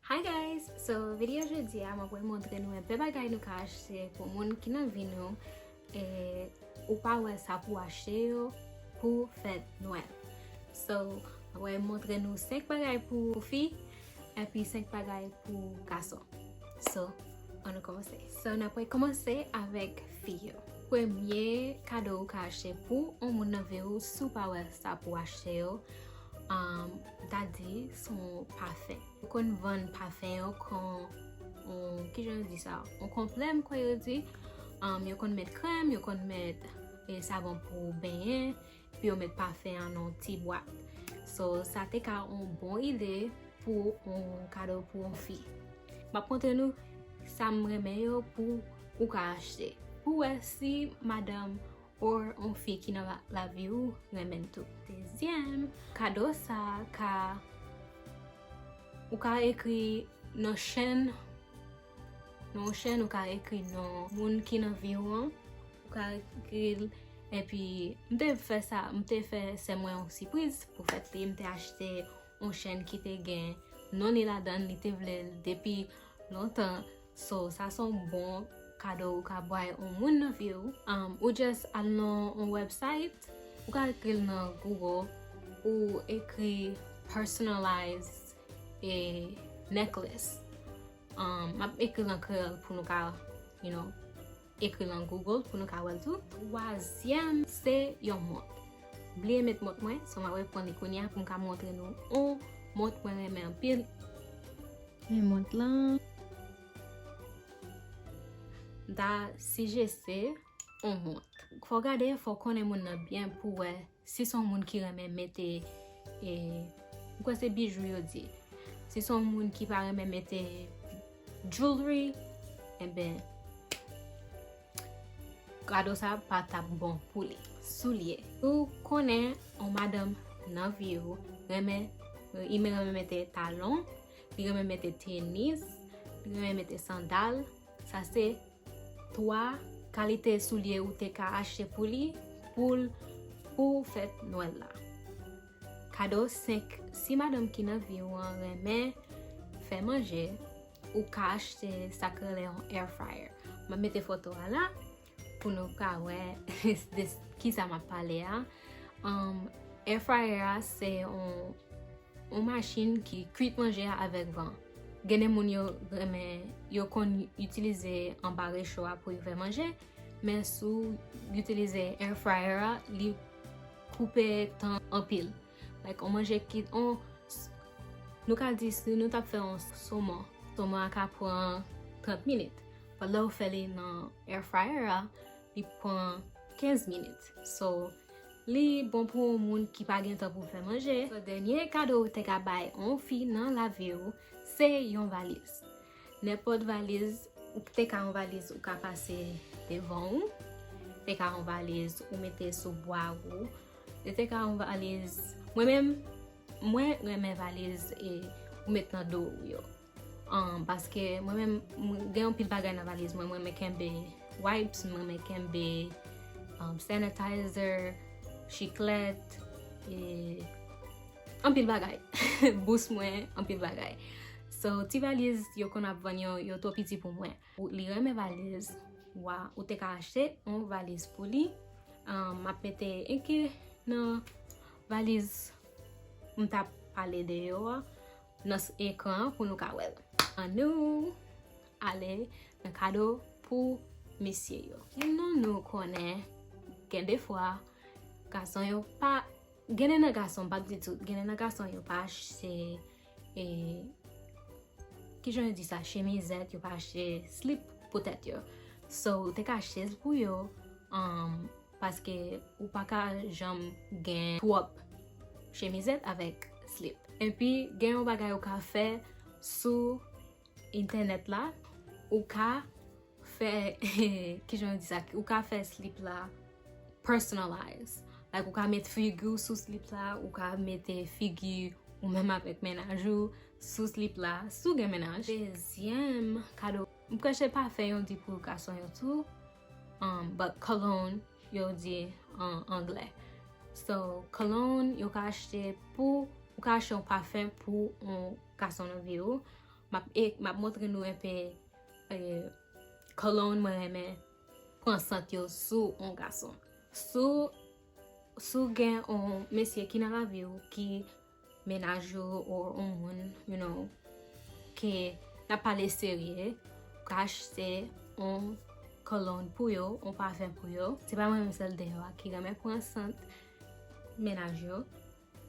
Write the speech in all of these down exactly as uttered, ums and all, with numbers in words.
Hi guys! So, videyo jodi a, mwen pral montre nou enpe bagay nou ka achte pou moun ki nan vi nou. E ou pa wè sa pou achte yo pou fèt Nwèl. So, mwen pral montre nou senk bagay pou fi, epi senk bagay pou gason. So, ann nou kòmanse. So, n ap kòmanse avèk fi yo. Premye kado ou ka achte pou yon moun nan vi w, si w pa wè sa pou achte yo, um, m ta di se yon pafen. Yo konn vann pafen yo kon, um, kijan yo di sa? Yon konplè, m kwè yo di. Um, yo konn met krèm, yo konn met, e, savon pou benyen, epi yo met pafen an nan yon ti bwat. So, sa te ka yon bon ide pou yon kado pou yon fi. M ap montre nou sa m renmen yo pou ou ka achte. Pou wè si madanm or yon fi ki nan la, lavi ou renmen l tou. Dezyèm, kado sa ka, ou ka ekri nan chèn, nan yon chèn ou ka ekri non moun ki nan vi w an, ou ka ekri l, epi m te fè sa, m te fè sè mwen yon sipriz pou fèt li, m te achte yon chèn ki te gen non li ladan l, li te vle l depi lontan. So, sa se yon bon kado ou ka bay yon moun nan vi w. Um, ou just al nan yon website, ou ka ekri l nan Google, ou ekri personalized e necklace. Um, m ap ekri l an kreyòl pou nou ka, you know, ekri l an Google pou nou ka wè l tou. Twazyèm, se yon mont. Bliye met mont mwen, so m ap reprann li kounye a pou m ka montre nou yon mont mwen renmen anpil. Men mont lan. M ta sijeste yon mont. Fò w gade, fò w konnen moun nan byen pou w wè si se yon moun ki renmen mete, e, m kwè se bijou yo di. Si se yon moun ki pa renmen mete jewelry, enben, kado sa pa t ap bon pou li. Soulye. Ou konnen yon madanm nan vi w renmen, li renmen mete talon, li renmen mete tenis, li renmen mete sandal. Sa se twa kalite soulye ou te ka achte pou li, pou l, pou fèt Nwèl la. Kado senk. Si madanm ki nan vi w an renmen fè manje, ou ka achte sa k rele yon air fryer. M ap mete foto a la pou nou ka wè de kisa m ap pale a. Um, air fryer a se yon, yon machin ki kwit manje a avèk van. Gen de moun yo renmen, yo konn itilize anba recho a pou yo fè manje, men si w itilize air fryer a, li koupe tan anpil. Like, on manje ki, on, nou ka di si nou t ap fè yon somon, somon an ka pran trant minit. Pandan w fè li nan air fryer a, li pran kenz minit. So, li bon pou yon moun ki pa gen tan pou fè manje. So, dènye kado ou te ka bay yon fi nan lavi w, se yon valiz. Nenpòt valiz, ou te ka yon valiz ou ka pase devan ou, te ka yon valiz ou mete sou bra ou, e te ka yon valiz, mwen menm, mwen renmen valiz e ou met nan do ou yo. Um, paske mwen menm, mwen gen yon pil bagay nan valiz mwen, mwen renmen kenbe wipes, mwen renmen kenbe, um, sanitizer, chiklèt, e anpil bagay. Bous mwen, anpil bagay. So, ti valiz yo konn ap vann yo, yo twò piti pou mwen. Ou, li renmen valiz, wa, ou te ka achte yon valiz pou li. Um, m ap mete enki nan valiz m t ap pale de yo a, nan s-, ekran an pou nou ka wè l. Ann nou ale nan kado pou mesye yo. Ki non nou konnen gen de fwa gason yo pa, gen de nan gason, m p ap di tout, gen de nan gason yo pa achte, e, kijan yo di sa, chemizèt, yo pa achte slip pou tèt yo. So, ou te ka achte l pou yo, um, paske ou pa ka janm gen twòp chemizèt avèk slip. Epi, gen yon bagay ou ka fè sou entènèt la, ou ka fè, kijan yo di sa, ou ka fè slip la personalize. Like, ou ka met figi w sou slip la, ou ka mete figi ou menm avèk mennaj ou sou slip la, si w gen mennaj. Dezyèm kado, m kwè se pafen yo di pou gason yo tou, um, but cologne yo di an anglè. So, cologne yo ka achte pou Ou ka achte yon pafen pou yon gason nan vi ou. M ap e- m ap montre nou enpe e, cologne mwen renmen pran sant yo sou yon gason. Si w si w gen yon mesye ki nan lavi w ki mennaj ou or yon moun, you know, ke n ap pale serye, ou ka achte yon cologne pou yo, yon pafen pou yo. Se pa mwen menm sèl deyò a ki renmen pran sant mennaj yo.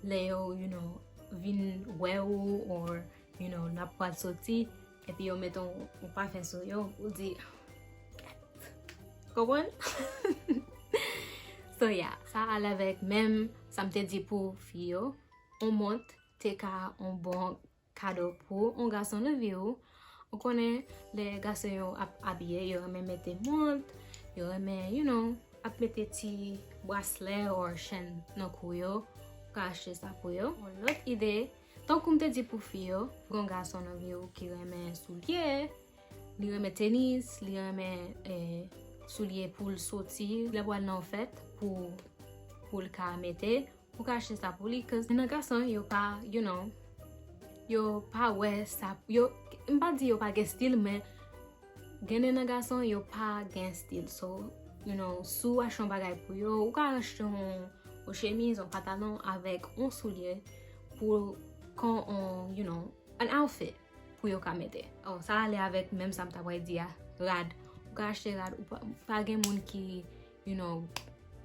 Lè yo, you know, vin wè ou or, you know, n ap pral soti, epi yo mete yon, yon pafen sou yo, ou di, konprann? So yeah, sa ale avèk menm sa m te di pou fi yo. Yon mont te ka yon bon kado pou yon gason nan vi ou. Ou konnen lè gason yo ap abiye, yo renmen mete mont, yo renmen, you know, ap mete ti braslè or chèn nan kou yo. Ou ka achte sa pou yo. Yon lòt ide, tankou m te di pou fi yo, gen yon gason nan vi ou ki renmen soulye, li renmen tenis, li renmen eh, soulye pou l soti, lè pral nan yon fèt pou, pou l ka mete. Ou ka achte sa pou li, cause nan gason yo pa, you know, yo pa wè sa, yo, m pa di yo pa gen stil, men gen de nan gason yo pa gen stil. So, you know, si w achte yon bagay pou yo, ou ka achte yon, yon chemiz, yon pantalon avèk yon soulye pou kon yon, you know, an outfit pou yo ka mete. Oh, sa ale avèk menm sa m ta pral di a, rad. Ou ka achte rad, ou pa, pa gen moun ki, you know,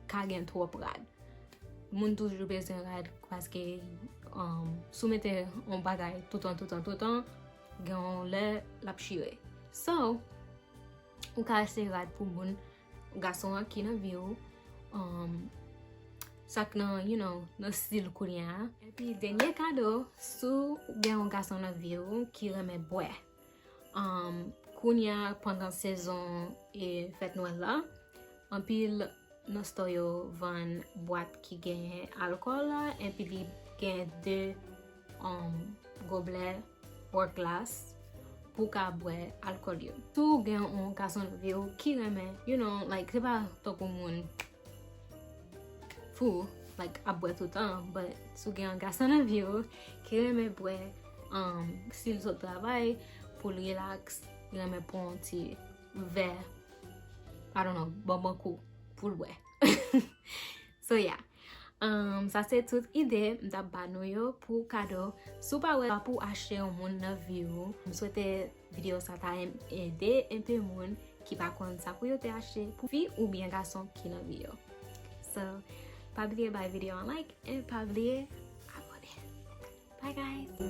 ka gen twòp rad. Moun toujou bezwen rad paske um, si w mete yon bagay toutan, toutan, toutan, gen yon lè l ap chire. So, ou ka achte rad pou moun, gason an ki nan vi w, um, sa k nan, you know, nan stil kounye a. Epi dènye kado, si w gen yon gason nan vi w ki renmen bwè. Um, kounye a, pandan sezon e fèt Nwèl la, anpil nan store yo vann bwat ki gen alkòl la, epi li gen de um, goblè or glas pou w ka bwè alkòl yo. Si w gen yon gason nan vi w ki renmen, you know, like, se pa tankou moun fou, like, ap bwè toutan, but si w gen yon gason nan vi w ki renmen bwè, um, si l sot travay, pou l relax, li renmen pran yon ti vè, I don't know, bonbon kou pou l bwè. So yeah. Um, sa se tout ide m t ap ba nou yo pou kado. Si w pa wè pa pou achte yon moun nan vi w, m swete videyo sa ta em- ede enpe moun ki pa konn sa pou yo te achte pou fi oubyen gason ki nan vi yo. So, pa bliye bay videyo an like e pa bliye abone. Bye guys!